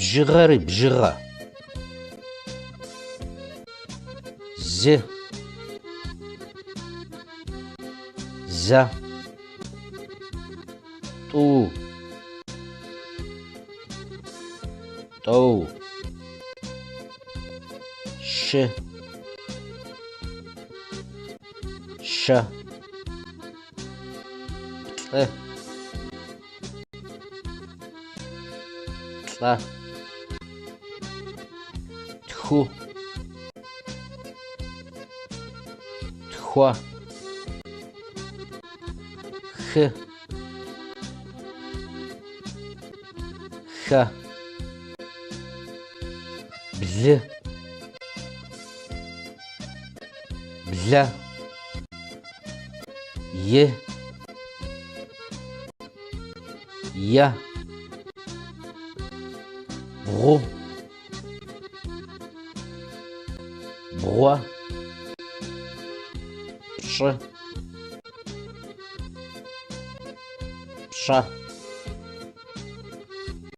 Бжыгъэр и бжыгъэ. Зы. Зэ. Тӏу. Тӏэу. Щы. Щэ. Плӏы. Плӏэ. Тху. Тхуэ. Хы. Хэ. Блы. Блэ. Е. Е. Бгъу. Бгъуэ. Пщӏы. Пщӏэ.